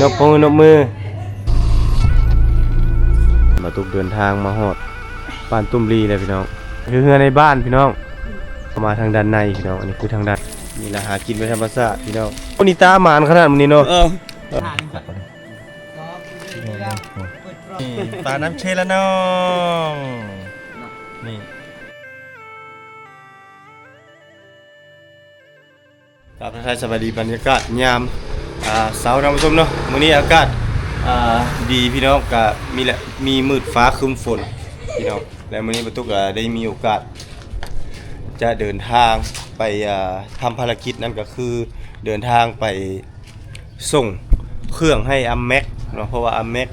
ນບມື ນົບມື. ບ່າວຕຸກເດີນທາງມາຮອດບ້ານຕຸ້ມລີແລ້ວພີ່ນ້ອງ, ຄືເຮືອນໃນບ້ານພີ່ນ້ອງ, ເຂົ້າມາທາງດ້ານໃນພີ່ນ້ອງ. ອັນນີ້ຄືທາງດ້ານ ນີ້ລະ ຫາກິນແບບທຳມະຊາດພີ່ນ້ອງ. ໂອ້ ນິຕາໝານຂະໜາດມື້ນີ້ເນາະ. ເອີ ນີ້ປານ້ຳເຊລະນອງ ນີ້. ກາບທັກທາຍສະບາຍດີ ບັນຍາກາດຍາມ ອ່າ ເຊົ້າ ທ່ານຜູ້ຊົມເນາະ. ມື້ນີ້ອາກາດ ອ່າ ດີພີ່ນ້ອງ, ກະມີແຫຼະ ມີມືດຟ້າຄຶ້ມຝົນພີ່ນ້ອງ. ແລະ ມື້ນີ້ປາຕຸກກະໄດ້ມີໂອກາດ ຈະເດີນທາງໄປ ອ່າ ທຳພາລະກິດ, ນັ້ນກະຄືເດີນທາງໄປ ສົ່ງເຄື່ອງໃຫ້ອາແມັກເນາະ, ເພາະວ່າອາແມັກ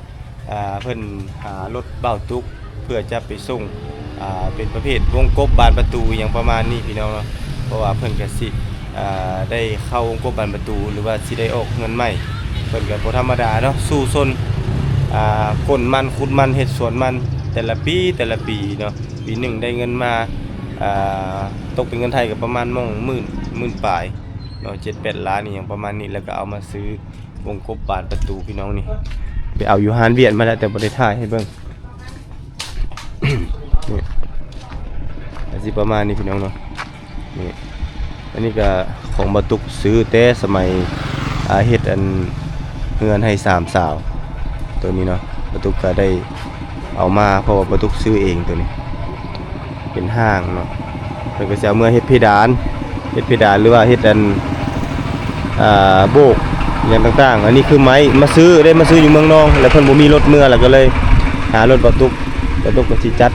ອ່າ ເພິ່ນຫາລົດບ່າວຕຸກ ເພື່ອຈະໄປສົ່ງ ອ່າ ເປັນປະເພດວົງກົບບານປະຕູ ອີ່ຫຍັງປະມານນີ້ພີ່ນ້ອງເນາະ. ເພາະວ່າເພິ່ນກະຊິ ອ່າ ໄດ້ເຂົ້າວົງກົບບານປະຕູ ຫຼືວ່າຊິໄດ້ອອກເຮືອນໃໝ່, ເພິ່ນກະບໍ່ທຳມະດາເນາະ, ສູ້ຊົນ ອ່າ ກົ້ນມັນ ຂຸດມັນ ເຮັດສວນມັນ ແຕ່ລະປີ ແຕ່ລະປີເນາະ. ປີໜຶ່ງໄດ້ເງິນມາ ອ່າ ຕົກເປັນເງິນໄທກະປະມານໝ່ອງໝື່ນ ໝື່ນປາຍ ເນາະ ເຈັດແປດລ້ານອີ່ຫຍັງປະມານນີ້, ແລ້ວກະເອົາມາຊື້ວົງກົບບານປະຕູພີ່ນ້ອງ. ນີ້ໄປເອົາຢູ່ຮ້ານວຽດມາແລ້ວ ແຕ່ບໍ່ໄດ້ຖ່າຍໃຫ້ເບິ່ງ. ນີ້ ກະຊິປະມານນີ້ພີ່ນ້ອງເນາະ. ນີ້ ອັນນີ້ກະຂອງບ່າວຕຸກ ຊື້ແຕ່ສະໄໝ ອ່າ ເຮັດອັນເຮືອນໃຫ້ສາມສາວ ໂຕນີ້ເນາະ. ບ່າວຕຸກກະໄດ້ເອົາມາ ເພາະວ່າບ່າວຕຸກຊື້ເອງໂຕນີ້ ເປັນຫ້າງເນາະ. ເພິ່ນກະຊິເອົາເມືອເຮັດເພດານ ເຮັດເພດານ ຫຼືວ່າເຮັດອັນ ອ່າ ໂບກຫຍັງຕ່າງໆ. ອັນນີ້ຄືໄມ້ ມາຊື້ ໄດ້ມາຊື້ຢູ່ເມືອງນອງ ແລ້ວເພິ່ນບໍ່ມີລົດເມືອ ແລ້ວກະເລີຍຫາລົດບ່າວຕຸກ, ບ່າວຕຸກກະຊິຈັດ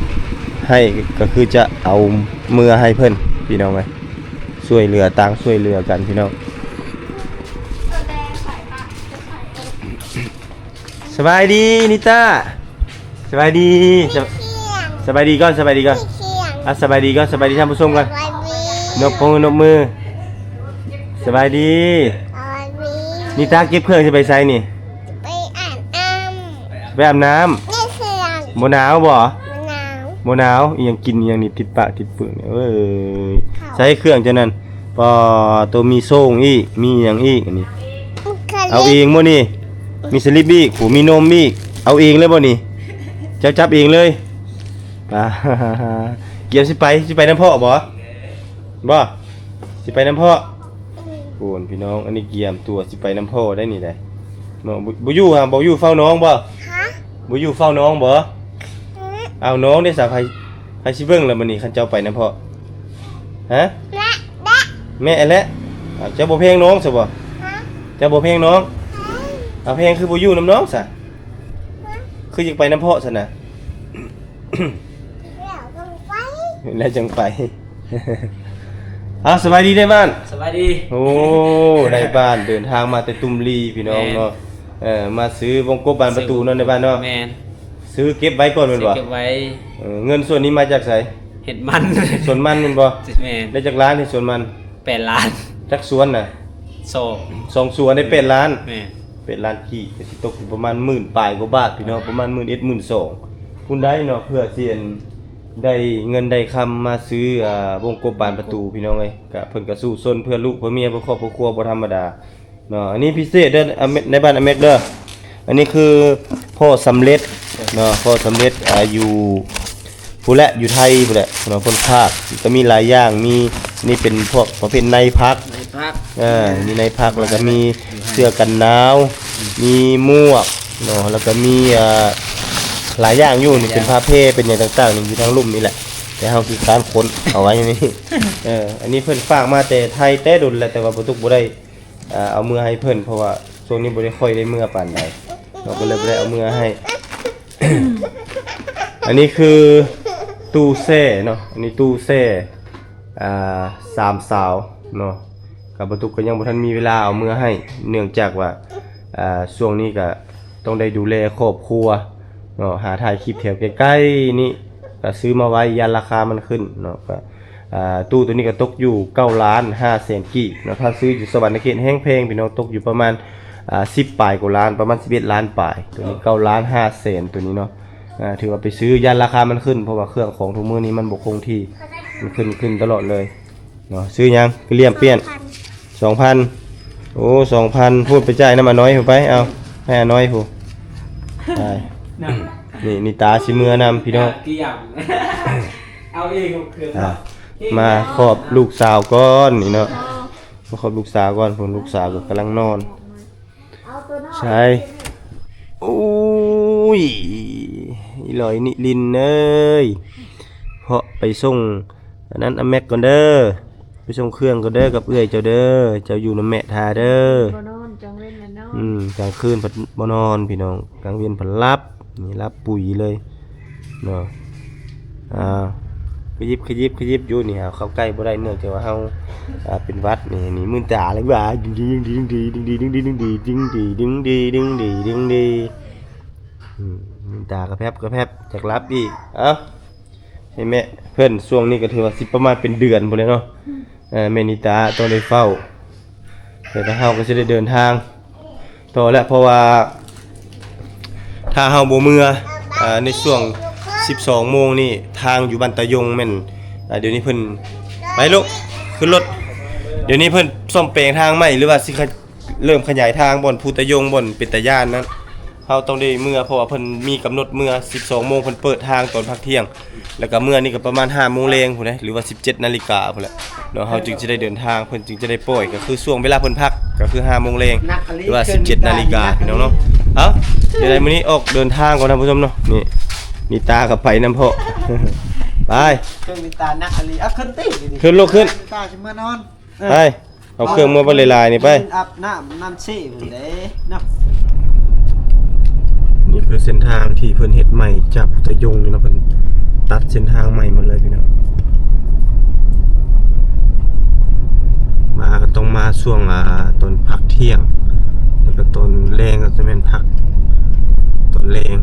ໃຫ້ ກະຄືຈະເອົາເມືອໃຫ້ເພິ່ນພີ່ນ້ອງເອີຍ. ຊ່ວຍເຫຼືອ ຕ່າງຊ່ວຍເຫຼືອກັນພີ່ນ້ອງ. ສະບາຍດີນິຕາ ສະບາຍດີ ສະບາຍດີກ່ອນ ສະບາຍດີກ່ອນ ອ່ະ ສະບາຍດີກ່ອນ ສະບາຍດີທ່ານຜູ້ຊົມກ່ອນ. ນົບມື ນົບມື. ສະບາຍດີ. ນິຕາເກັບເຄື່ອງຊິໄປໃສນີ້? ໄປອາບນ້ຳ ໄປອາບນ້ຳ. ບໍ່ໜາວບໍ່? ບໍ່ໜາວ ບໍ່ໜາວ. ອີ່ຫຍັງກິນ ອີ່ຫຍັງນີ້ ຕິດປາກຕິດປຶ້ງນີ້ ເອີຍ. ໃສ່ເຄື່ອງເຈົ້ານັ້ນ ປາໂຕ ມີໂສ້ງອີກ ມີຫຍັງອີກອັນນີ້. ເອົາເອງບໍ່ນີ້? ມີສະລິບອີກ ໂຫ ມີນົມອີກ. ເອົາເອງເລີຍບໍ່ນີ້? ເຈົ້າຈັບເອງເລີຍ. ປາ ກຽມຊິໄປ ຊິໄປນຳພໍ່ບໍ່? ບໍ່ ຊິໄປນຳພໍ່. ໂອ້ຍ ພີ່ນ້ອງ ອັນນີ້ກຽມຕົວຊິໄປນຳພໍ່ໄດ໋ນີ້ໄດ໋ເນາະ. ບໍ່ ບໍ່ຢູ່ຫາ ບໍ່ຢູ່ເຝົ້ານ້ອງບໍ່? ຮະ ບໍ່ຢູ່ເຝົ້ານ້ອງບໍ່? ອ້າວ ນ້ອງເດ້ສາ ໃຜ ໃຜຊິເບິ່ງລະບັດນີ້ ຄັນເຈົ້າໄປນຳພໍ່? ຮະ ແມ່ ແມ່ແຫຼະ. ອ້າວ ເຈົ້າບໍ່ແພງນ້ອງຊະບໍ່? ຮະ ເຈົ້າບໍ່ແພງນ້ອງ? ເອີ ເອົາ ແພງຄືບໍ່ຢູ່ນຳນ້ອງຊະ? ຮະ ຄືຢາກໄປນຳພໍ່ຊັ້ນນະ? ແລ້ວຈັ່ງໄປ ແລ້ວຈັ່ງໄປ. ອ້າວ ສະບາຍດີນາຍບ້ານ. ສະບາຍດີ. ໂອ້ ນາຍບ້ານເດີນທາງມາແຕ່ຕຸ້ມລີພີ່ນ້ອງເນາະ. ແມ່ນ ເອີ ມາຊື້ວົງກົບບານປະຕູເນາະ ນາຍບ້ານເນາະ. ແມ່ນ ຊື້ເກັບໄວ້ກ່ອນແມ່ນບໍ່? ຊື້ເກັບໄວ້. ເອີ ເງິນສ່ວນນີ້ມາຈາກໃສ? ເຮັດມັນ ສວນມັນແມ່ນບໍ່? ແມ່ນ. ໄດ້ຈັກລ້ານເຮັດສວນມັນ? ແປດລ້ານ. ຈັກສວນນະ? ສອງ ສອງສວນໄດ້ແປດລ້ານ. ແມ່ນ. ແປດລ້ານກີບ ກະຊິຕົກຢູ່ປະມານໝື່ນປາຍກວ່າບາດພີ່ນ້ອງ ປະມານໝື່ນເອັດ ໝື່ນສອງພຸ້ນໄດ໋ເນາະ. ເພື່ອຊິອັນ ໄດ້ເງິນໄດ້ຄຳມາຊື້ ອ່າ ວົງກົບບານປະຕູພີ່ນ້ອງເອີຍ. ກະເພິ່ນກະສູ້ຊົນເພື່ອລູກເພື່ອເມຍ ເພື່ອຄອບເພື່ອຄົວ ບໍ່ທຳມະດາເນາະ. ອັນນີ້ພິເສດເດີ ອາແມັກ ໃນບ້ານອາແມັກເດີ. ອັນນີ້ຄືພໍ່ສຳເລັດເນາະ ພໍ່ສຳເລັດ ອ່າ ຢູ່ພຸ້ນແຫຼະ ຢູ່ໄທພຸ້ນແຫຼະເນາະ ເພິ່ນພາກ. ກະມີຫຼາຍຢ່າງ ມີ ນີ້ເປັນພວກປະເພດໃນພັກ ໃນພັກ ເອີ ມີໃນພັກ ແລ້ວກະມີເສື້ອກັນໜາວ ອືມ ມີໝວກເນາະ ແລ້ວກະມີ ອ່າ ຫຼາຍຢ່າງຢູ່. ນີ້ເປັນຜ້າແພ ເປັນຫຍັງຕ່າງໆ ນີ້ຢູ່ທາງລຸ່ມນີ້ແຫຼະ ແຕ່ເຮົາຂີ້ຄ້ານຂົນເອົາໄວ້ນີ້. ເອີ ອັນນີ້ເພິ່ນຝາກມາແຕ່ໄທແຕ່ດົນແລ້ວ ແຕ່ວ່າບໍ່ຕຸກບໍ່ໄດ້ ອ່າ ເອົາເມືອໃຫ້ເພິ່ນ ເພາະວ່າຊ່ວງນີ້ບໍ່ໄດ້ຄ່ອຍໄດ້ເມືອປານໃດເນາະ ກະເລີຍບໍ່ໄດ້ເອົາເມືອໃຫ້. ອັນນີ້ຄືຕູ້ແຊ່ເນາະ ອັນນີ້ຕູ້ແຊ່ ອ່າ ສາມສາວເນາະ. ກະບໍ່ຕຸກກະຍັງບໍ່ທັນມີເວລາເອົາເມືອໃຫ້ ເນື່ອງຈາກວ່າ ອ່າ ຊ່ວງນີ້ກະຕ້ອງໄດ້ດູແລຄອບຄົວເນາະ ຫາຖ່າຍຄລິບແຖວໃກ້ໆນີ້ ກະຊື້ມາໄວ້ຢ້ານລາຄາມັນຂຶ້ນເນາະ. ກະ ອ່າ ຕູ້ໂຕນີ້ກະຕົກຢູ່ເກົ້າລ້ານຫ້າແສນກີບເນາະ. ຖ້າຊື້ຢູ່ສະຫວັນນະເຂດແຮງແພງພີ່ນ້ອງ ຕົກຢູ່ປະມານ ອ່າ ສິບປາຍກວ່າລ້ານ ປະມານສິບເອັດລ້ານປາຍ. ໂຕນີ້ເກົ້າລ້ານຫ້າແສນ ໂຕນີ້ເນາະ. ອ່າ ຖືວ່າໄປຊື້ຢ້ານລາຄາມັນຂຶ້ນ ເພາະວ່າເຄື່ອງຂອງທຸກມື້ນີ້ມັນບໍ່ຄົງທີ່ ມັນຂຶ້ນ ຂຶ້ນຕະຫຼອດເລີຍເນາະ. ຊື້ຫຍັງ? ຄືລຽມປ່ຽນ ສອງພັນ ສອງພັນ. ໂອ້ ສອງພັນ ພຸ້ນໄປຈ່າຍນຳອານ້ອຍພຸ້ນໄປ. ເອົາ ແມ່ນ້ອຍພຸ້ນ ໄປ ເນາະ ນີ້ນິຕາຊິເມືອນຳພີ່ນ້ອງ ກຽມ ເອົາເອງເຄື່ອງ ອ່າ ເນາະ ມາຂອບລູກສາວກ່ອນນີ້ເນາະ ມາຂອບລູກສາວກ່ອນ ເພິ່ນ ລູກສາວກໍກຳລັງນອນ ໃສ ໂອ້ຍ ອີຫຼອຍນິລິນເອີຍ ເພາະໄປສົ່ງອັນນັ້ນອາແມັກກ່ອນເດີ ໄປສົ່ງເຄື່ອງກ່ອນເດີກັບເອື້ອຍເຈົ້າເດີ ເຈົ້າຢູ່ນຳແມ່ທ່າເດີ ບໍ່ນອນ ກາງເວັນນະນອນ ອືມ ກາງຄືນພັດບໍ່ນອນພີ່ນ້ອງ ກາງເວັນພັດຫຼັບ ນີ້ຫຼັບປຸຍເລີຍເນາະ ອ່າ ຂະຍິບ ຂະຍິບ ຂະຍິບຢູ່ນີ້ ເຮົາເຂົ້າໃກ້ບໍ່ໄດ້ ເນື່ອງຈາກວ່າເຮົາ ອ່າ ເປັນຫວັດນີ້ ນີ້ມືນຕາເລີຍວ່າ ດຶງດີ ດຶງດີ ອືມ ມືນຕາກະແພບ ກະແພບ ຢາກຫຼັບອີກ ເອົ້າ ໃຫ້ແມ່ເພິ່ນ ຊ່ວງນີ້ກໍຖືວ່າຊິປະມານເປັນເດືອນພຸ້ນແຫຼະເນາະ ເອີ ແມ່ນິຕາຕ້ອງໄດ້ເຝົ້າ ແຕ່ເຮົາກໍຊິໄດ້ເດີນທາງຕໍ່ແຫຼະ ເພາະວ່າຖ້າເຮົາບໍ່ເມືອ ເອີ ໃນຊ່ວງສິບສອງໂມງນີ້ ທາງຢູ່ບ້ານຕາຍົງແມ່ນ ອ່າ ດຽວນີ້ເພິ່ນ ໄປລູກ ຂຶ້ນລົດ ດຽວນີ້ເພິ່ນສ້ອມແປງທາງໃໝ່ ຫຼືວ່າຊິຂະ ເລີ່ມຂະຫຍາຍທາງບ່ອນພູຕາຍົງ ບ່ອນເປັນຕາຢ້ານນັ້ນ ເຮົາຕ້ອງໄດ້ເມືອ ເພາະວ່າເພິ່ນມີກຳນົດເມືອສິບສອງໂມງ ເພິ່ນເປີດທາງຕອນພັກທ່ຽງ ແລ້ວກໍເມືອນີ້ກໍປະມານຫ້າໂມງແລງພຸ້ນເດ້ ຫຼືວ່າສິບເຈັດນາລິກາພຸ້ນແຫຼະເນາະ ເຮົາຈຶ່ງຈະໄດ້ເດີນທາງ ເພິ່ນຈຶ່ງຈະໄດ້ປ່ອຍ ກໍຄືຊ່ວງເວລາເພິ່ນພັກ ກໍຄືຫ້າໂມງແລງ ຫຼືວ່າສິບເຈັດນາລິກາ ພີ່ນ້ອງເນາະ ເອົ້າ ຈັ່ງໃດມື້ນີ້ອອກເດີນທາງກ່ອນທ່ານຜູ້ຊົມເນາະ ນີ້ ນິຕາກໍໄປນຳເພາະ ໄປ ເຄື່ອງນິຕາໜັກອີ່ຫຼີ ເອົາຂຶ້ນຕິ ຂຶ້ນລູກ ຂຶ້ນ ນິຕາຊິເມືອນອນ ເອີ ໄປ ເອົາເຄື່ອງມາໄວ້ຫຼາຍໆນີ້ໄປ ອາບນ້ຳ ນ້ຳເຊພຸ້ນເດ້ເນາະ ນີ້ຄືເສັ້ນທາງທີ່ເພິ່ນເຮັດໃໝ່ຈາກພຸດທະຍົງນີ້ເນາະ ເພິ່ນຕັດເສັ້ນທາງໃໝ່ໝົດເລີຍພີ່ນ້ອງ ມາກໍຕ້ອງມາຊ່ວງ ອ່າ ຕອນພັກທ່ຽງ ແລ້ວກໍຕອນແລງກໍຈະແມ່ນພັກຕອນແລງ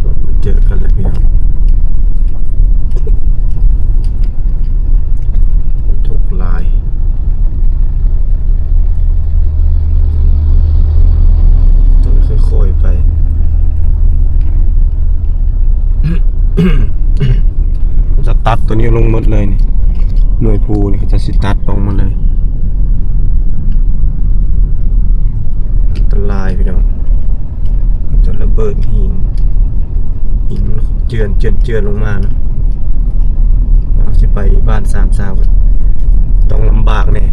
ລົດມາເຈີກັນແລ້ວພີ່ນ້ອງ ທຸກຫຼາຍ ຕ້ອງຄ່ອຍໆໄປ ຈະຕັດຕົວນີ້ລົງໝົດເລີຍນີ້ ໜ່ວຍພູນີ້ເຂົາຈະຊິຕັດອອກໝົດເລີຍ ອັນຕະລາຍພີ່ນ້ອງ ຈະລະເບີດຫີນ ຫີນມັນເຈື່ອນ ເຈື່ອນ ເຈື່ອນລົງມາເນາະ ເຮົາຊິໄປບ້ານສາມສາວ ຕ້ອງລຳບາກແດ່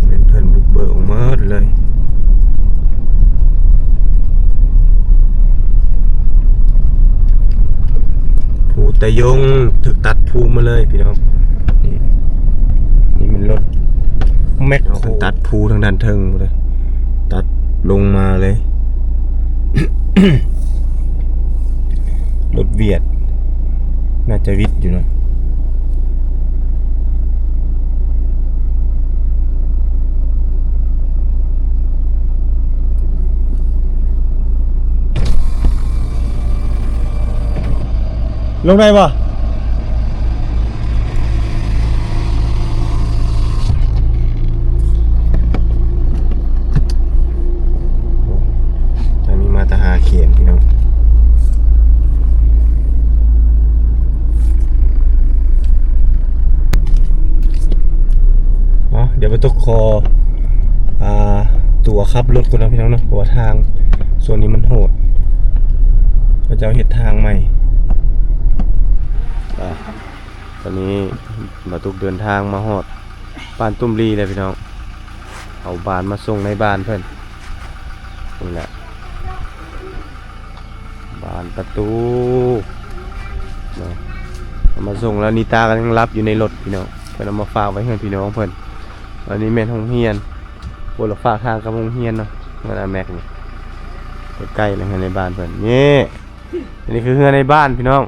ເປັນເພິ່ນບຸກເບີກອອກໝົດເລີຍ ພູຕາຍົງຖືກຕັດພູມາເລີຍພີ່ນ້ອງ ນີ້ ນີ້ແມ່ນລົດແມັກໂຄ ຕັດພູທາງດ້ານເທິງພຸ້ນເດ້ ຕັດລົງມາເລີຍ ລົດຫວຽດ ໜ້າຈະຫວຽດຢູ່ເນາະ ລົງໄດ້ບໍ່? ໂອ້ ທາງນີ້ມາແຕ່ຫາແຂມພີ່ນ້ອງ ເນາະ ດຽວບໍ່ຕົກຂໍ ອ່າ ຕົວຂັບລົດກ່ອນເນາະພີ່ນ້ອງເນາະ ເພາະວ່າທາງຊ່ວງນີ້ມັນໂຫດ ເຂົາເຈົ້າເຮັດທາງໃໝ່ ອ່າ ຕອນນີ້ບ່າວຕຸກເດີນທາງມາຮອດບ້ານຕຸ້ມລີແລ້ວພີ່ນ້ອງ ເອົາບານມາສົ່ງໃນບ້ານເພິ່ນ ນີ້ແຫຼະ ບານປະຕູເນາະ ເອົາມາສົ່ງແລ້ວ ນີຕາກໍຍັງຫຼັບຢູ່ໃນລົດພີ່ນ້ອງ ເພິ່ນເອົາມາຝາກໄວ້ເຮືອນພີ່ນ້ອງເພິ່ນ ອັນນີ້ແມ່ນໂຮງຮຽນ ຄົນລະຟາກທາງກັບໂຮງຮຽນເນາະ ເຮືອນອາແມັກນີ້ ໃກ້ໆ ແລ້ວເຮືອນໃນບ້ານເພິ່ນ ນີ້ ອັນນີ້ຄືເຮືອນໃນບ້ານພີ່ນ້ອງ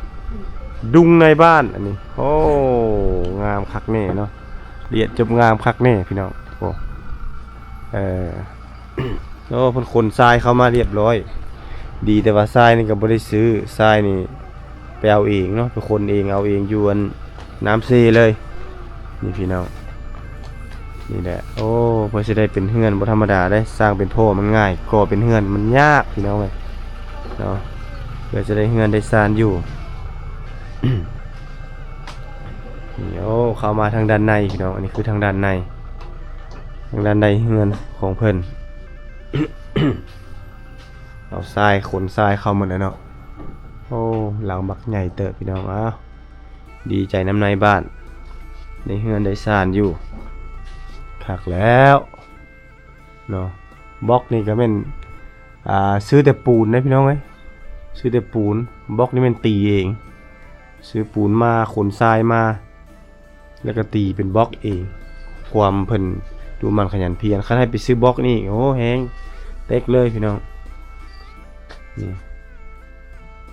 ດຸງໃນບ້ານ ອັນນີ້ ໂອ້ ງາມຄັກແນ່ເນາະ ລຽບຈົບງາມຄັກແນ່ພີ່ນ້ອງ ໂອ້ ເອີ ໂອ້ ເພິ່ນຂົນຊາຍເຂົ້າມາລຽບລ້ອຍ ດີແຕ່ວ່າຊາຍນີ້ກໍບໍ່ໄດ້ຊື້ ຊາຍນີ້ໄປເອົາເອງເນາະ ໄປຂົນເອງ ເອົາເອງຢູ່ອັນນ້ຳເຊເລີຍ ນີ້ພີ່ນ້ອງ ນີ້ແຫຼະ ໂອ້ ເພື່ອຊິໄດ້ເປັນເຮືອນບໍ່ທຳມະດາເດ້ ສ້າງເປັນທໍ່ມັນງ່າຍ ກໍ່ເປັນເຮືອນມັນຍາກ ພີ່ນ້ອງເອີຍເນາະ ເພື່ອຈະໄດ້ເຮືອນໄດ້ຊານຢູ່ ນີ້ ໂອ້ ເຂົ້າມາທາງດ້ານໃນ ພີ່ນ້ອງ ອັນນີ້ຄືທາງດ້ານໃນ ທາງດ້ານໃນເຮືອນຂອງເພິ່ນ ເອົາຊາຍ ຂົນຊາຍເຂົ້າໝົດແລ້ວເນາະ ໂອ້ ຫຼັງບັກໃຫຍ່ເຕີບ ພີ່ນ້ອງ ອ້າວ ດີໃຈນຳນາຍບ້ານ ໄດ້ເຮືອນໄດ້ຊານຢູ່ ຄັກແລ້ວເນາະ ບລັອກນີ້ກໍແມ່ນ ອ່າ ຊື້ແຕ່ປູນເດ້ ພີ່ນ້ອງເອີຍ ຊື້ແຕ່ປູນ ບລັອກນີ້ແມ່ນຕີເອງ ຊື້ປູນມາ ຂົນຊາຍມາ ແລ້ວກໍຕີເປັນບລັອກເອງ ຄວາມເພິ່ນດຸໝັ່ນຂະຫຍັນພຽນ ຄັນໃຫ້ໄປຊື້ບລັອກນີ້ ໂອ້ ແຮງເຕັກເລີຍ ພີ່ນ້ອງ ນີ້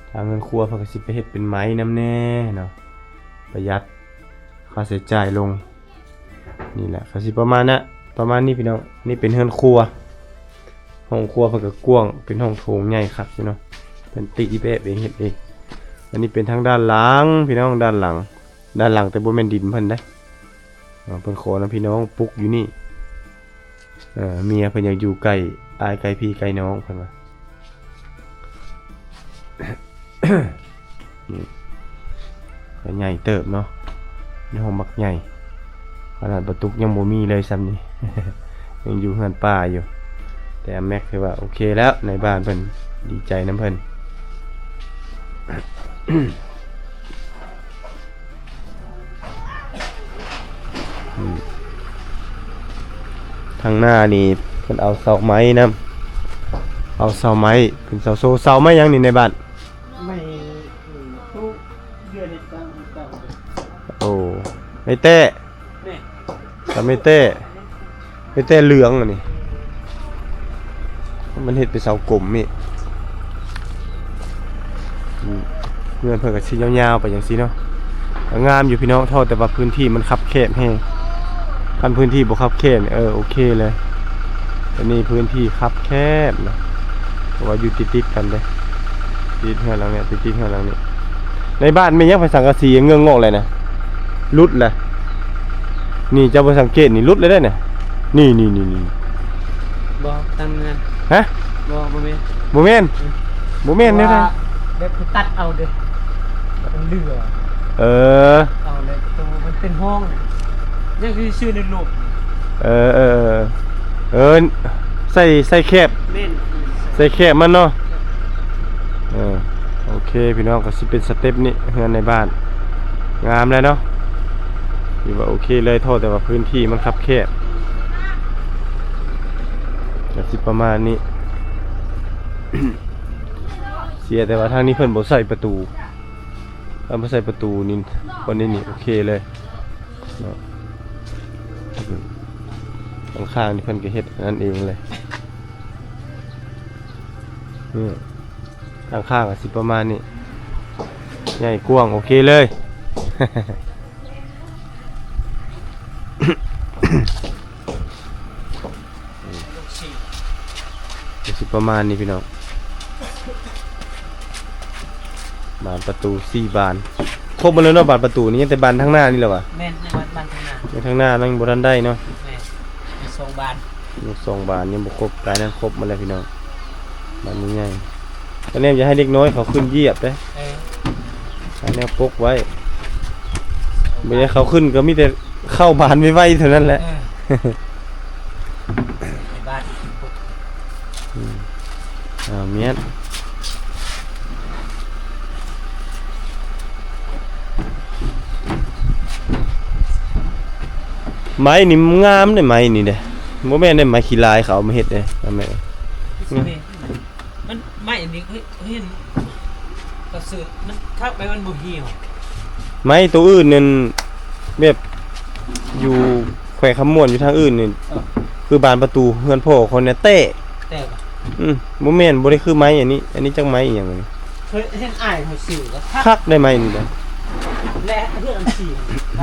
ທາງເຮືອນຄົວເພິ່ນກໍຊິໄປເຮັດເປັນໄມ້ນຳແດ່ເນາະ ປະຢັດຄ່າໃຊ້ຈ່າຍລົງ ນີ້ແຫຼະ ກໍຊິປະມານນະ ປະມານນີ້ ພີ່ນ້ອງ ນີ້ເປັນເຮືອນຄົວ ຫ້ອງຄົວເພິ່ນກໍກວ້າງ ເປັນຫ້ອງໂຖງໃຫຍ່ຄັກຢູ່ເນາະ ເພິ່ນຕິແບບເອງ ເຮັດເອງ ອັນນີ້ເປັນທາງດ້ານຫຼັງ ພີ່ນ້ອງ ດ້ານຫຼັງ ດ້ານຫຼັງ ແຕ່ບໍ່ແມ່ນດິນເພິ່ນເດ້ ເພິ່ນຂໍນຳພີ່ນ້ອງປຸກຢູ່ນີ້ ເອີ ເມຍເພິ່ນຢາກຢູ່ໃກ້ອ້າຍໃກ້ພີ່ໃກ້ນ້ອງ ເພິ່ນວ່າ ນີ້ ກໍໃຫຍ່ເຕີບເນາະ ໃນຫ້ອງບັກໃຫຍ່ ຂະໜາດປະຕູຍັງບໍ່ມີເລີຍຊ່ຳນີ້ ຍັງຢູ່ເຮືອນປ່າຢູ່ ແຕ່ອາແມັກຖືວ່າໂອເຄແລ້ວ ນາຍບ້ານເພິ່ນດີໃຈນຳເພິ່ນ ອືມ ທາງໜ້ານີ້ເພິ່ນເອົາເສົາໄມ້ນຳ ເອົາເສົາໄມ້ເປັນເສົາໂຊ ເສົາໄມ້ຫຍັງນີ້ໃນບ້ານ? ໄມ້ ອືມ ໂອ້ ໄມ້ແຕ້ ແມ່ນ ເສົາໄມ້ແຕ້ ໄມ້ແຕ້ເຫຼືອງອັນນີ້ ມັນເຮັດເປັນເສົາກົມນີ້ ອືມ ເຮືອນເພິ່ນກໍຊິຍາວໆໄປຈັ່ງຊີ້ເນາະ ກໍງາມຢູ່ພີ່ນ້ອງ ເທົ່າແຕ່ວ່າພື້ນທີ່ມັນຄັບແຄບແຮງ ຄັນພື້ນທີ່ບໍ່ຄັບແຄບນີ້ ເອີ ໂອເຄເລີຍ ອັນນີ້ພື້ນທີ່ຄັບແຄບນະ ເພາະວ່າຢູ່ຕິດໆກັນເດ້ ຕິດເຮືອນຫຼັງນີ້ ຕິດໆເຮືອນຫຼັງນີ້ ໃນບ້ານແມ່ນຫຍັງ ໄປສັງກະສີເງືອງອອກແລ້ວນະ ຫຼຸດແລ້ວ ນີ້ເຈົ້າບໍ່ສັງເກດນີ້ ຫຼຸດແລ້ວເດ້ນະ ນີ້ໆໆໆ ບໍ່ ຕັ້ງເຮືອນ ຮະ? ບໍ່ ບໍ່ແມ່ນ ບໍ່ແມ່ນ ອືມ ບໍ່ແມ່ນແນວໃດ ແບບຄືຕັດເອົາເດ້ ມັນເຫຼືອ ເອີ ເອົາແລ້ວໂຕມັນເປັນຫ້ອງ ຍັງຄືຊື່ໃນຮູບ ເອີ ເອີ ເອີ ໃສ່ ໃສ່ແຄບ ແມ່ນ ໃສ່ແຄບມັນເນາະ ເອີ ໂອເຄ ພີ່ນ້ອງ ກໍຊິເປັນສະເຕັບນີ້ ເຮືອນໃນບ້ານ ງາມແລ້ວເນາະ ຖືວ່າໂອເຄເລີຍ ເທົ່າແຕ່ວ່າພື້ນທີ່ມັນຄັບແຄບ ກໍຊິປະມານນີ້ ເສຍແຕ່ວ່າທາງນີ້ເພິ່ນບໍ່ໃສ່ປະຕູ ຖ້າບໍ່ໃສ່ປະຕູນີ້ ບ່ອນນີ້ນີ້ໂອເຄເລີຍເນາະ ຂ້າງໆນີ້ເພິ່ນກໍເຮັດອັນນັ້ນເອງເລີຍ ນີ້ ຂ້າງໆກໍຊິປະມານນີ້ ໃຫຍ່ກວ້າງ ໂອເຄເລີຍ ກໍຊິປະມານນີ້ພີ່ນ້ອງ ບານປະຕູສີ່ບານ ຄົບໝົດແລ້ວເນາະ ບານປະຕູນີ້ ຍັງແຕ່ບານທາງໜ້ານີ້ແຫຼະຫວາ? ແມ່ນ ໃນບານ ບານທາງໜ້າ ຍັງທາງໜ້າຍັງບໍ່ທັນໄດ້ເນາະ ແມ່ນ ມີສອງບານ ມີສອງບານ ຍັງບໍ່ຄົບ ບານນັ້ນຄົບໝົດແລ້ວພີ່ນ້ອງ ບານໃຫຍ່ໆ ກໍແນມຢ່າໃຫ້ເດັກນ້ອຍເຂົາຂຶ້ນຢຽບເດ້ ເອີ ຫາແນວປົກໄວ້ ບໍ່ໃຫ້ເຂົາຂຶ້ນ ກໍມີແຕ່ເຂົ້າບານໄວໆເທົ່ານັ້ນແຫຼະ ເອີ ໃນບ້ານ ອືມ ອ້າວ ແມ່ນ ໄມ້ນີ້ມັນງາມເດ້ ໄມ້ນີ້ເດ້ ບໍ່ແມ່ນໄດ້ໄມ້ຂີ້ລາຍເຂົາເອົາມາເຮັດເດ້ ແມ່ນ ມັນ ໄມ້ອັນນີ້ເຫັນ ເຂົາຊື້ມັນຄັກໄປ ມັນບໍ່ຫ່ຽວ ໄມ້ໂຕອື່ນນັ້ນ ແບບຢູ່ແຂວງຄຳມ່ວນ ຢູ່ທາງອື່ນນີ້ ເອີ ຄືບານປະຕູເຮືອນພໍ່ຂ້ອຍນະແຕ້ ແຕ້ບໍ່? ອືມ ບໍ່ແມ່ນ ບໍ່ໄດ້ຄືໄມ້ອັນນີ້ ອັນນີ້ຈັກໄມ້ອີ່ຫຍັງນີ້ ເຄີຍເຫັນອ້າຍເຂົາຊື້ກໍຄັກ ຄັກໄດ້ໄມ້ນີ້ນະ ແລະເຮືອນອັນສີ່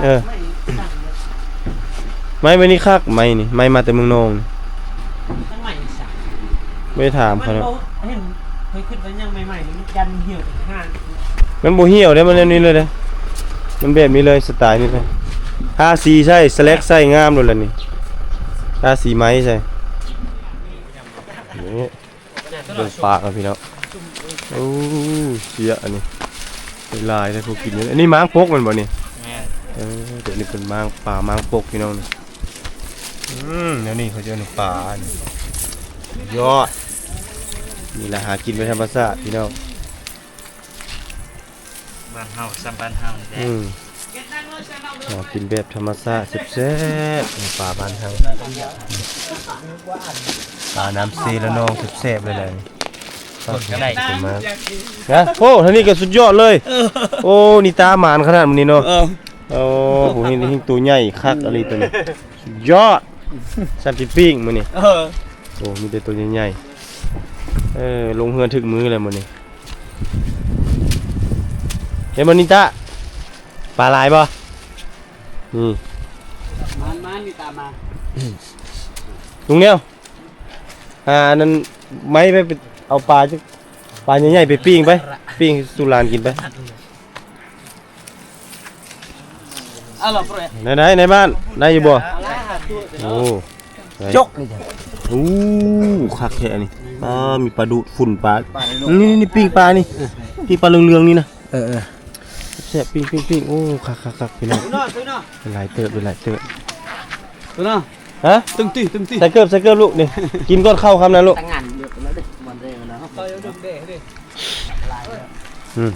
ເອີ ໄມ້ ໄມ້ ໄມ້ນີ້ຄັກ ໄມ້ນີ້ ໄມ້ມາແຕ່ເມືອງນອງ ໄມ້ ບໍ່ໄດ້ຖາມເຂົາເນາະ ເຫັນ ເຄີຍຄິດວ່າຍັງໃໝ່ໆ ມັນຍັນຫ່ຽວເປັນຫ້າງ ມັນບໍ່ຫ່ຽວເດ້ ມັນແນວນີ້ເລີຍເດ້ ມັນແບບນີ້ເລີຍ ສະໄຕນີ້ເລີຍ ທາສີໃສ່ ສະແລັກໃສ່ ງາມໂລດລະນີ້ ທາສີໄໝໃສ່ ນີ້ ເບິ່ງປາກັນພີ່ນ້ອງ. ໂອ້ ເຊຍ ອັນນີ້ຫຼາຍແທ້ ຜູ້ກິນຢູ່. ອັນນີ້ມ້າງປົກແມ່ນບໍ່ນີ້? ແມ່ນ. ເອີ ຕົວນີ້ເປັນມ້າງ ປາມ້າງປົກພີ່ນ້ອງນີ້. ອືມ ແນວນີ້ເຂົາເອີ້ນປານີ້ ຍອດ. ນີ້ລະຫາກິນແບບທຳມະຊາດພີ່ນ້ອງ. ບ້ານເຮົາ ຊ່ຳບ້ານເຮົານີ້ແຫຼະ. ອືມ ຫາກິນແບບທຳມະຊາດແຊບໆ ປາບ້ານເຮົາ. ປານ້ຳເຊລະນອງແຊບໆ ເລີຍແຫຼະ. ຄົນກໍໄດ້ ນະ ໂອ້ ທາງນີ້ກໍສຸດຍອດເລີຍ. ເອີ ໂອ້ ນິຕາໝານຂະໜາດມື້ນີ້ເນາະ. ເອີ ໂອ້ ເຫັນ ເຫັນໂຕໃຫຍ່ຄັກອີ່ຫຼີໂຕນີ້ ສຸດຍອດ. ຊ່ຳຊິປີ້ງມື້ນີ້. ເອີ ໂອ້ ມີແຕ່ໂຕໃຫຍ່ໆ. ເອີ ລົງເຮືອນຖືກມື້ແລ້ວມື້ນີ້. ເຫັນບໍ່ນິຕາ ປາຫຼາຍບໍ່? ນີ້ ມາ ມາ ນິຕາມາ. ລຸງແນວ ຫາອັນນັ້ນໄມ້ໄປ ໄປເອົາປາຈັກ ປາໃຫຍ່ໆ ໄປປີ້ງໄປ ປີ້ງສູ່ຫຼານກິນໄປ. ໄດ້ໆ ໃນບ້ານ ໄດ້ຢູ່ບໍ່? ໂອ້ ຈົກນີ້ຈ້ະ. ໂອ້ ຄັກແທ້ອັນນີ້. ອ້າ ມີປາດູດຝຸ່ນປາ ນີ້ໆ ປີ້ງປານີ້ ປີ້ງປາເຫຼືອງໆ ນີ້ນະ. ເອີໆ ແຊບໆ ປີ້ງໆໆ. ໂອ້ ຄັກໆໆ ພີ່ນ້ອງ ຫຼາຍເຕີບ ຫຼາຍເຕີບ. ຮະ ຕຶງຕິ ຕຶງຕິ ໃສ່ເກີບ ໃສ່ເກີບລູກນີ້. ກິນກ່ອນເຂົ້າຄ່ຳນະລູກ. ອືມ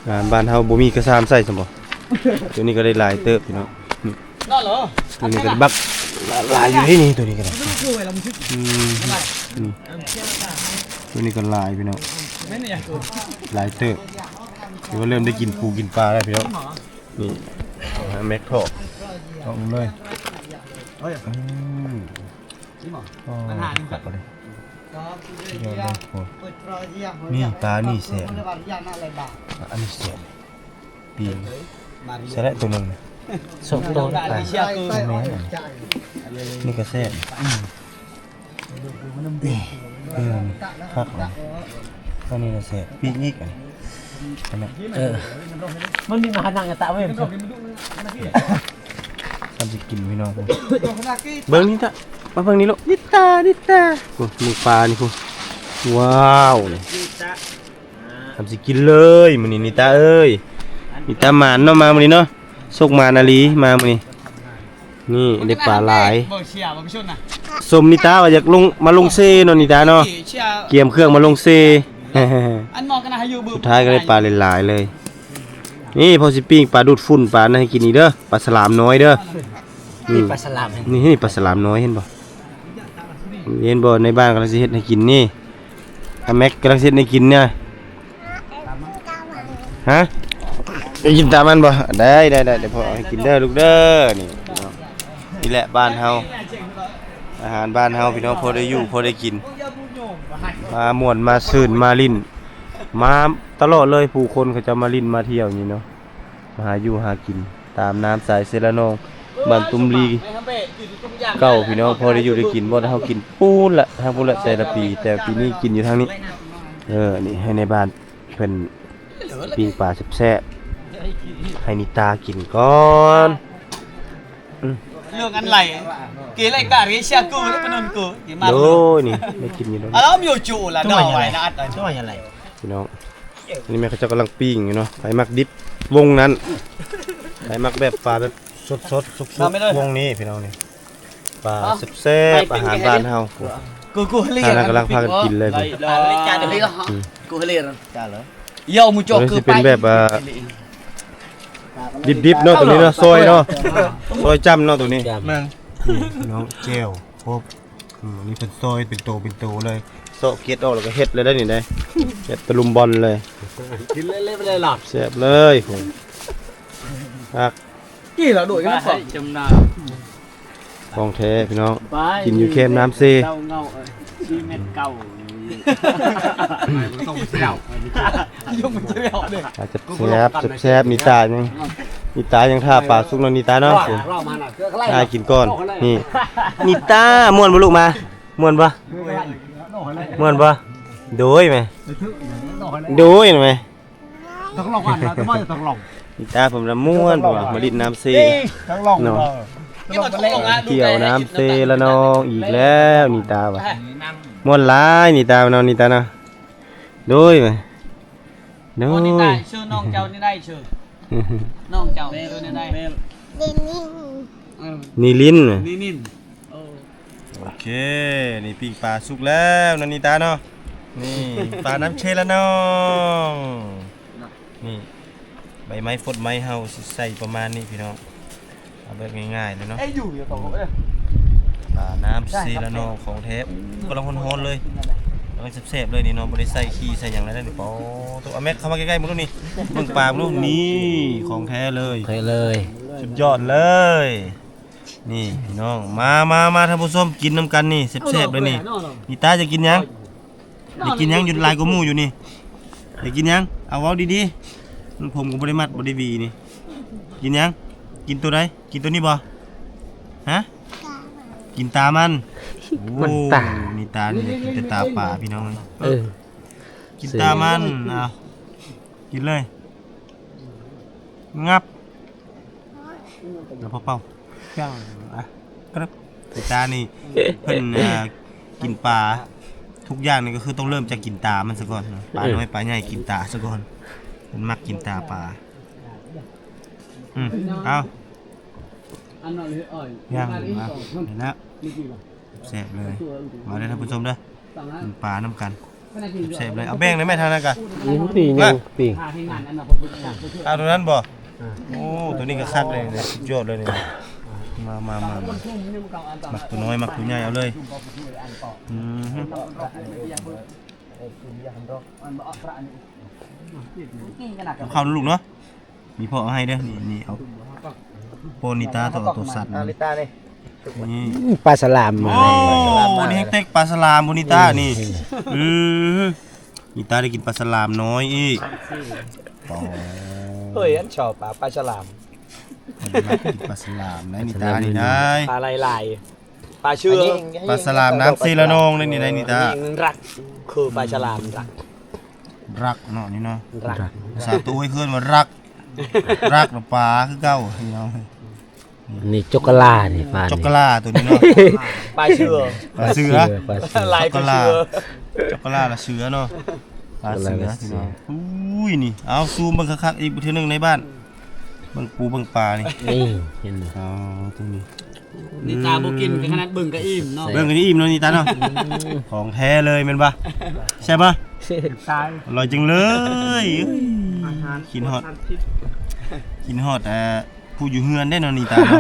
ງານບ້ານເຮົາບໍ່ມີກະຊາມໃສ່ຊັ້ນບໍ່? ຕົວນີ້ກໍໄດ້ຫຼາຍເຕີບພີ່ນ້ອງ. ນີ້ ຕົວນີ້ກໍບັກຫຼາຍຢູ່ເດ້ນີ້ ຕົວນີ້ກໍໄດ້. ອືມ ນີ້ ຕົວນີ້ກໍຫຼາຍພີ່ນ້ອງ ຫຼາຍເຕີບ. ຖືວ່າເລີ່ມໄດ້ກິນປູກິນປາແລ້ວພີ່ນ້ອງ. ນີ້ ຫາແມັກຖອກ ຖອກເລີຍ. ອືມ ໂອ້ ຄັກເລີຍ. ນີ້ປານີ້ແຊບ ອັນນີ້ແຊບ ປີ້ງ ໃສ່ແຫຼະໂຕໜຶ່ງ ສອງໂຕ ແມ່ນ ນີ້ກໍແຊບ. ນີ້ ເອີ ຄັກເນາະ ອັນນີ້ນະແຊບ. ປີ້ງອີກ ອັນນີ້ ເອີ ມັນມີມານັ່ງຕະເວັນ ຊ່ຳຊິກິນພີ່ນ້ອງ. ເບິ່ງນີ້ຕະ ມາເບິ່ງນີ້ລູກ ນິຕາ ນິຕາ. ໂອ້ ມື້ປານີ້ພຸ້ນ ວ້າວ ນີ້ ຊ່ຳຊິກິນເລີຍມື້ນີ້ ນິຕາເອີຍ. ນິຕາໝານເນາະ ມາມື້ນີ້ເນາະ ໂຊກໝານອີ່ຫຼີມາມື້ນີ້. ນີ້ໄດ້ປາຫຼາຍ. ສົມນິຕາວ່າຢາກລົງ ມາລົງເຊເນາະ ນິຕາເນາະ ກຽມເຄື່ອງມາລົງເຊ. ສຸດທ້າຍກໍໄດ້ປາຫຼາຍໆ ເລີຍ. ນີ້ພໍຊິປີ້ງປາດູດຝຸ່ນປານັ້ນໃຫ້ກິນອີກເດີ ປາສະຫຼາມນ້ອຍເດີ. ນີ້ປາສະຫຼາມ ນີ້ ນີ້ປາສະຫຼາມນ້ອຍ ເຫັນບໍ່? ເຫັນບໍ່? ໃນບ້ານກຳລັງຊິເຮັດໃຫ້ກິນນີ້ ອາແມັກກຳລັງຊິເຮັດໃຫ້ກິນນະ. ຮະ? ໄດ້ກິນຕາມມັນບໍ່? ໄດ້ ໄດ້ ໄດ້ ດຽວພໍ່ເອົາໃຫ້ກິນເດີລູກເດີ. ນີ້ເນາະ ນີ້ແຫຼະບ້ານເຮົາ ອາຫານບ້ານເຮົາພີ່ນ້ອງ ພໍໄດ້ຢູ່ພໍໄດ້ກິນ ມາມ່ວນມາຊື່ນມາຫຼິ້ນ ມາຕະຫຼອດເລີຍ. ຜູ້ຄົນເຂົາເຈົ້າມາຫຼິ້ນມາທ່ຽວນີ້ເນາະ ມາຫາຢູ່ຫາກິນຕາມນ້ຳສາຍເຊລະນອງ ບ້ານຕຸ້ມລີເກົ່າພີ່ນ້ອງ. ພໍໄດ້ຢູ່ໄດ້ກິນ ບໍ່ໄດ້ເຮົາກິນພຸ້ນລະ ທາງພຸ້ນລະ ແຕ່ລະປີ ແຕ່ປີນີ້ກິນຢູ່ທາງນີ້. ເອີ ນີ້ໃຫ້ໃນບ້ານເພິ່ນປີ້ງປາແຊບໆ ໃຫ້ນິຕາກິນກ່ອນ. ອືມ ເລື່ອງອັນໄຫຼ ເກໄລກະເຣຊາກູ ແລະ ປະນົນກູ ໂດຍ ນີ້ໄດ້ກິນຢູ່ດອກ. ພີ່ນ້ອງ ອັນນີ້ແມ່ນເຂົາເຈົ້າກຳລັງປີ້ງຢູ່ເນາະ. ໃຜມັກດິບວົງນັ້ນ ໃຜມັກແບບປາແບບສົດໆ ສຸກໆ ວົງນີ້ພີ່ນ້ອງນີ້. ປາແຊບໆ ອາຫານບ້ານເຮົາ ທາງນັ້ນກຳລັງພາກັນກິນເລີຍ. ອືມ ເປັນແບບ ອ່າ ດິບໆ ເນາະ ໂຕນີ້ເນາະ ຊອຍເນາະ ຊອຍຈ້ຳເນາະ ໂຕນີ້. ແມ່ນ ພີ່ນ້ອງ ແຈ່ວຄົບ. ອືມ ອັນນີ້ເພິ່ນຊອຍເປັນໂຕເປັນໂຕເລີຍ ເຊາະເກັດອອກແລ້ວກໍເຮັດເລີຍໄດ໋ນີ້ໄດ໋ ເຮັດຕະລຸມບອນເລີຍ. ກິນເລີຍໆ ໄປເລີຍລະ ແຊບເລີຍ. ຄັກ ກີ້ລະໂດຍກັນ ຈຳນາ ຂອງແທ້ພີ່ນ້ອງ ກິນຢູ່ແຄມນ້ຳເຊ. ແຊບໆ ແຊບໆ. ນິຕາຍັງ ນິຕາຍັງຖ້າປາສຸກເນາະ ນິຕາເນາະ. ອ້າຍກິນກ່ອນ ນີ້ ນິຕາ ມ່ວນບໍ່ລູກ ມາ ມ່ວນບໍ່ ມ່ວນບໍ່? ໂດຍແມ່ ໂດຍແມ່. ຕາເພິ່ນລະມ່ວນ ເພິ່ນວ່າມາຫຼິ້ນນ້ຳເຊເນາະ. ທ່ຽວນ້ຳເຊລະນອງອີກແລ້ວ ນິຕາວ່າ ມ່ວນຫຼາຍ ນິຕາເນາະ ນິຕາເນາະ ໂດຍ ໂດຍ ໂອ້ ນິຕາ ຊື່ນ້ອງເຈົ້ານີ້ໄດ້ຊື່ ນ້ອງເຈົ້າຊື່ນີ້ໄດ້ ນິລິນ ນິລິນ ໂອເຄ ນີ້ປີ້ງປາສຸກແລ້ວເນາະ ນິຕາເນາະ ນີ້ ປານ້ຳເຊລະນອງ ນີ້ ໃບໄມ້ຟົດໄມ້ເຮົາຊິໃສ່ປະມານນີ້ພີ່ນ້ອງ ເອົາແບບງ່າຍໆເລີຍເນາະ ປານ້ຳເຊລະນອງຂອງແທ້ ໂອ້ ກຳລັງຮ້ອນໆເລີຍ ກຳລັງແຊບໆເລີຍນີ້ເນາະ ບໍ່ໄດ້ໃສ່ຂີ້ໃສ່ຫຍັງເລີຍເດ້ນີ້ ປາໂຕ ເອົາແມັກເຂົ້າມາໃກ້ໆເບິ່ງດູນີ້ ເບິ່ງປາເບິ່ງດູ ນີ້ ຂອງແທ້ເລີຍ ໃສ່ເລີຍ ສຸດຍອດເລີຍ ນີ້ພີ່ນ້ອງ ມາ ມາ ມາ ທ່ານຜູ້ຊົມ ກິນນຳກັນນີ້ ແຊບໆເລີຍນີ້ ນິຕາຈະກິນຫຍັງ? ຢາກກິນຫຍັງ? ຢູ່ຫຼາຍກວ່າໝູ່ຢູ່ນີ້ ຢາກກິນຫຍັງ? ເອົາ ເວົ້າດີໆ ຜົມກໍບໍ່ໄດ້ມັດ ບໍ່ໄດ້ຫວີນີ້ ກິນຫຍັງ? ກິນໂຕໃດ? ກິນໂຕນີ້ບໍ່? ຮະ? ກິນຕາມັນ ໂອ້ ມັນຕາ ນິຕານີ້ຢາກກິນແຕ່ຕາປາພີ່ນ້ອງເອີຍ ເອີ ກິນຕາມັນ ເອົາ ກິນເລີຍ ງັບ ແລ້ວພໍເປົ່າ ຈັ່ງ ອ່ະ ກະເລີບ ຕານີ້ ເພິ່ນ ອ່າ ກິນປາ ທຸກຢ່າງນີ້ກໍຄືຕ້ອງເລີ່ມຈາກກິນຕາມັນຊະກ່ອນ ປານ້ອຍປາໃຫຍ່ກິນຕາຊະກ່ອນ ເພິ່ນມັກກິນຕາປາ ອືມ ເອົາ ຍ່າງມາ ນີ້ນະ ແຊບເລີຍ ມາເດີທ່ານຜູ້ຊົມເດີ ກິນປານຳກັນ ແຊບເລີຍ ເອົາແບ່ງໄດ້ແມ່ທາງນັ້ນກະ ນີ້ປີ້ງ ປີ້ງ ເອົາໂຕນັ້ນບໍ່? ໂອ້ ໂຕນີ້ກໍຄັກເລີຍ ສຸດຍອດເລີຍນີ້ ມາ ມາ ມາ ມາ ມັກໂຕນ້ອຍ ມັກໂຕໃຫຍ່ ເອົາເລີຍ ອືມ ເອົາເຂົ້າລູກເນາະ ມີພໍ່ເອົາໃຫ້ເດີ ນີ້ ນີ້ເອົາ ໂປນິຕາ ໂຕ ໂຕສັດ ອາລິຕານີ້ ນີ້ ອືມ ປາສະຫຼາມ ໂອ້ ນີ້ແຮງເຕັກປາສະຫຼາມ ໂປນິຕານີ້ ອືມ ອື ນິຕາໄດ້ກິນປາສະຫຼາມນ້ອຍອີກ ໂອ້ ເຮີ້ຍ ອັນຊອບປາ ປາສະຫຼາມ ກິນປາສະຫຼາມໄດ້ ນິຕານີ້ໄດ້ ປາຫຼາຍໆ ປາເຊືອ ປາສະຫຼາມນ້ຳເຊລະນອງໄດ້ນີ້ໄດ້ນິຕາ ຍິງລັກ ຄືປາສະຫຼາມລັກ ລັກເນາະນີ້ເນາະ ລັກ ພາສາໂຕໃຫ້ເອີ້ນວ່າລັກ ລັກລະປາຄືເກົ່າພີ່ນ້ອງ ອັນນີ້ຈົກກະລານີ້ປານີ້ ຈົກກະລາໂຕນີ້ເນາະ ປາເຊືອ ປາເຊືອ ປາເຊືອ ຫຼາຍກວ່າເຊືອ ຈົກກະລາລະເຊືອເນາະ ປາເຊືອ ຈົກກະລາລະເຊືອ ພີ່ນ້ອງ ອຸ້ຍ ນີ້ ເອົາ ຊູມເບິ່ງຄັກໆອີກເທື່ອໜຶ່ງໃນບ້ານ ເບິ່ງປູເບິ່ງປານີ້ ນີ້ ເຫັນບໍ່ ອໍ ຕົງນີ້ ນິຕາບໍ່ກິນ ອືມ ຂະໜາດເບິ່ງກໍອີ່ມເນາະ ເບິ່ງກໍອີ່ມເນາະ ນິຕາເນາະ ອືມ ຂອງແທ້ເລີຍແມ່ນບໍ່? ແຊບບໍ່? ຕາຍ ອະລ່ອຍຈັ່ງເລີຍ ອືມ ກິນຮອດ ກິນຮອດ ເອີ ຜູ້ຢູ່ເຮືອນເດ້ເນາະ ນິຕາເນາະ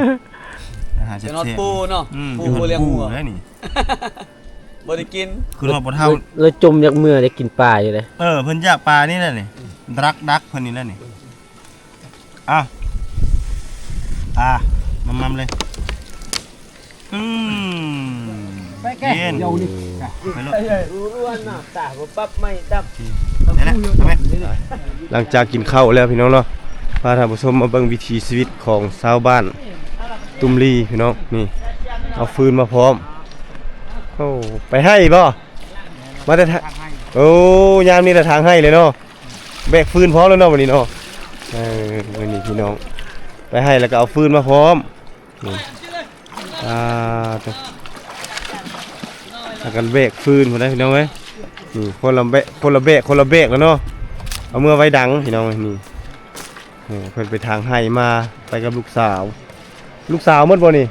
ອາຫານແຊບໆ ເນາະ ປູເນາະ ອືມ ປູ ປູລ້ຽງງົວ ໄດ້ນີ້ ບໍ່ໄດ້ກິນ ຄືຮອດບໍ່ເຖົ້າ ລະ ລະຈົ່ມຢາກເມືອໄດ້ກິນປາຢູ່ເດ້ ເອີ ເພິ່ນຢາກປານີ້ແຫຼະນີ້ ດັກໆ ເພິ່ນນີ້ແຫຼະນີ້ ອ່ະ ອ່ະ ມັມໆເລີຍ ອືມ ໄປແກະ ເຢັນ ດຽວນີ້ ໄປໂລດ ຮູ້ລວນນະ ຕາບໍ່ປັບໃໝ່ຕັບ ນີ້ແຫຼະ ເອົາໄປ ຫຼັງຈາກກິນເຂົ້າແລ້ວພີ່ນ້ອງເນາະ ພາທ່ານຜູ້ຊົມມາເບິ່ງວິຖີຊີວິດຂອງຊາວບ້ານຕຸມລີພີ່ນ້ອງ ນີ້ ເອົາຟືນມາພ້ອມ ໂອ້ ໄປໄຮ່ບໍ່? ມາແຕ່ທາງ ໂອ້ ຍາມນີ້ລະທາງໄຮ່ເລີຍເນາະ ແບກຟືນພ້ອມແລ້ວເນາະ ບາດນີ້ເນາະ ເອີ ມື້ນີ້ພີ່ນ້ອງ ໄປໄຮ່ແລ້ວກໍເອົາຟືນມາພ້ອມ ນີ້ ອ່າ ຕະ ພາກັນແບກຟືນພຸ້ນນະພີ່ນ້ອງເອີຍ ນີ້ ຄົນລະແບກ ຄົນລະແບກ ຄົນລະແບກແລ້ວເນາະ ເອົາເມືອໄວ້ດັງພີ່ນ້ອງເອີຍ ນີ້ ເອີ ເພິ່ນໄປທາງໄຮ່ມາ ໄປກັບລູກສາວ ລູກສາວໝົດບໍ່ນີ້?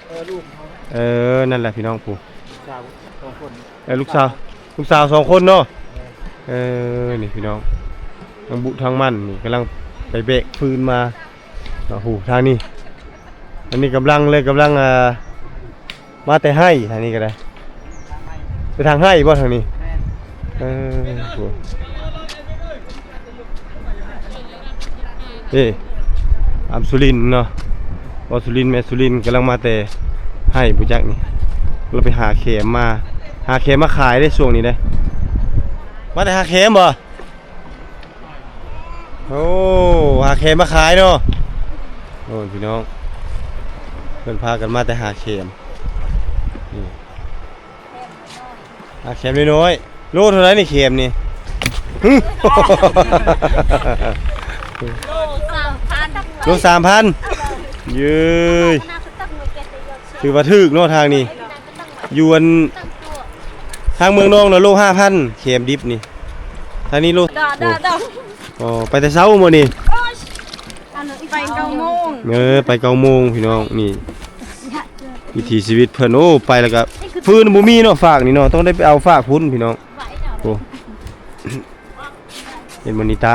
ເອີ ລູກເຂົາ ເອີ ນັ້ນແຫຼະພີ່ນ້ອງ ຜູ້ ລູກສາວສອງຄົນ ເອີ ລູກສາວ ລູກສາວສອງຄົນເນາະ ເອີ ນີ້ພີ່ນ້ອງ ທັງບຸທັງໝັ້ນນີ້ ກຳລັງໄປແບກຟືນມາ ເນາະ ຜູ້ທາງນີ້ ອັນນີ້ກຳລັງເລີຍ ກຳລັງ ອ່າ ມາແຕ່ໄຮ່ ທາງນີ້ກໍໄດ້ ໄປທາງໄຮ່ບໍ່ທາງນີ້? ແມ່ນ ເອີ ໂອ້ ເອີ ອຳສຸລິນເນາະ ບໍ່ສຸລິນ ແມ່ສຸລິນກຳລັງມາແຕ່ໄຮ່ບໍ່ຈັກນີ້ ລາວໄປຫາແຂມມາ ຫາແຂມມາຂາຍເດ້ຊ່ວງນີ້ເດ້ ມາແຕ່ຫາແຂມບໍ່? ໂອ້ ຫາແຂມມາຂາຍເນາະ ໂອ້ ພີ່ນ້ອງ ເພິ່ນພາກັນມາແຕ່ຫາແຂມ ນີ້ ຫາແຂມນ້ອຍໆ ໂລເທົ່າໃດນີ້ແຂມນີ້? ໂລສາມພັນ ໂລສາມພັນ ເຢີ້ຍ ຖືວ່າຖືກເນາະທາງນີ້. ຢູ່ອັນ ທາງເມືອງນອງນະໂລຫ້າພັນ ແຄມດິບນີ້. ທາງນີ້ໂລ ດອ ດອ ໂອ້ ດອ ອໍ ໄປແຕ່ເຊົ້າມື້ນີ້. ໄປເກົ້າໂມງ ເອີ ໄປເກົ້າໂມງພີ່ນ້ອງ. ນີ້ວິຖີຊີວິດເພິ່ນ. ໂອ້ ໄປແລ້ວກະຟືນບໍ່ມີເນາະ ຟາກນີ້ເນາະ ຕ້ອງໄດ້ໄປເອົາຟາກພຸ້ນພີ່ນ້ອງ. ໂອ້ ເຫັນບໍ່ນີ້ຕາ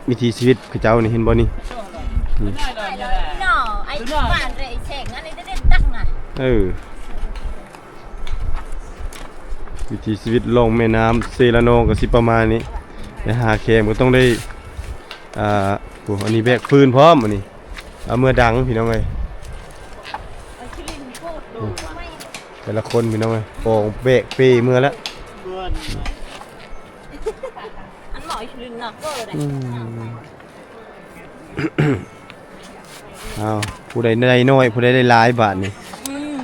ວິຖີຊີວິດເຂົາເຈົ້ານີ້ ເຫັນບໍ່ນີ້? ນີ້ ເອີ ວິຖີຊີວິດລ່ອງແມ່ນ້ຳເຊລະນອງກໍຊິປະມານນີ້. ໄປຫາແຄມກໍຕ້ອງໄດ້ ອ່າ ໂອ້ ອັນນີ້ແບກຟືນພ້ອມ ອັນນີ້ເອົາເມືອດັງພີ່ນ້ອງເອີຍ. ໂອ້ ແຕ່ລະຄົນພີ່ນ້ອງເອີຍ ອອກແບກເປເມືອແລ້ວ. ອືມ ເອົາ ຜູ້ໃດໄດ້ໜ້ອຍ ຜູ້ໃດໄດ້ຫຼາຍບາດນີ້. ອືມ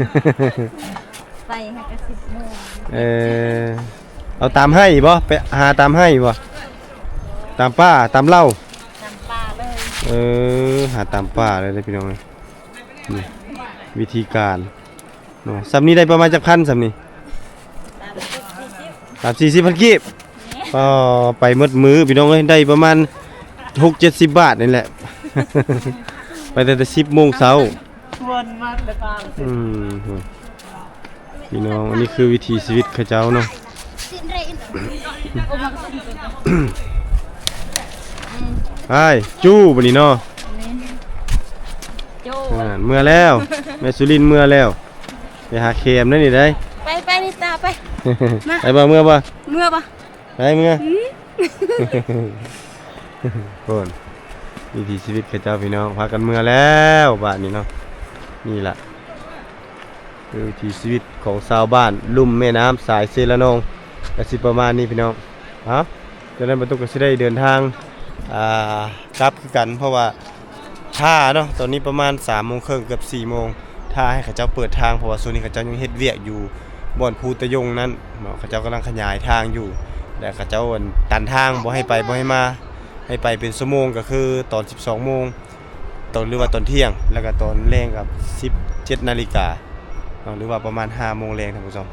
ໄປຫາກະສິບໂມງ. ເອີ ເອົາຕາມໄຮ່ບໍ່? ໄປຫາຕາມໄຮ່ບໍ່? ຕາມປ່າ ຕາມເຫຼົ່າ ຕາມປ່າເລີຍ. ເອີ ຫາຕາມປ່າເລີຍເດີພີ່ນ້ອງເອີຍ. ນີ້ ວິທີການເນາະ. ສ່ຳນີ້ໄດ້ປະມານຈັກພັນສ່ຳນີ້? ສາມສິບ ສີ່ສິບ ສາມສີ່ສິບພັນກີບ. ແມ່ນ ອໍ ໄປໝົດມື້ພີ່ນ້ອງເອີຍ ໄດ້ປະມານຫົກເຈັດສິບບາດນີ້ແຫຼະ. ໄປຕັ້ງແຕ່ສິບໂມງເຊົ້າ. ຊວນມາແຕ່ເຊົ້າ. ອືມ ພີ່ນ້ອງ ອັນນີ້ຄືວິຖີຊີວິດເຂົາເຈົ້າເນາະ. ໄປຈູ້ບາດນີ້ເນາະ. ແມ່ນ ຈູ້ ອ່າ ເມືອແລ້ວ ແມ່ສຸລິນເມືອແລ້ວ. ໄປຫາແຄມໄດ້ນີ້ໄດ໋. ໄປ ໄປ ນິຕາ ໄປ. ມາ ໄປບໍ່? ເມືອບໍ່? ເມືອບໍ່? ໄປເມືອ. ອືມ ໂອ້ນ ວິຖີຊີວິດເຂົາເຈົ້າພີ່ນ້ອງ ພາກັນເມືອແລ້ວບາດນີ້ເນາະ. ນີ້ລະຄືວິຖີຊີວິດຂອງຊາວບ້ານລຸ່ມແມ່ນ້ຳສາຍເຊລະນອງ ກະຊິປະມານນີ້ພີ່ນ້ອງ. ເອົ້າ ຈາກນັ້ນບ່າວຕຸກກະຊິໄດ້ເດີນທາງ ອ່າ ກັບຄືກັນ ເພາະວ່າ ຖ້າເນາະ ຕອນນີ້ປະມານສາມໂມງເຄິ່ງ ເກືອບສີ່ໂມງ ຖ້າໃຫ້ເຂົາເຈົ້າເປີດທາງ ເພາະວ່າຊ່ວງນີ້ເຂົາເຈົ້າຍັງເຮັດວຽກຢູ່ບ່ອນພູຕະຍົງນັ້ນເນາະ ເຂົາເຈົ້າກຳລັງຂະຫຍາຍທາງຢູ່ ແລະ ເຂົາເຈົ້າ ອັນ ຕັນທາງ ບໍ່ໃຫ້ໄປ ບໍ່ໃຫ້ມາ ໃຫ້ໄປເປັນຊົ່ວໂມງ ກໍຄືຕອນສິບສອງໂມງ ຕອນ ຫຼືວ່າຕອນທ່ຽງ ແລ້ວກໍຕອນແລງກໍສິບເຈັດນາລິກາເນາະ ຫຼືວ່າປະມານຫ້າໂມງແລງ ທ່ານຜູ້ຊົມ.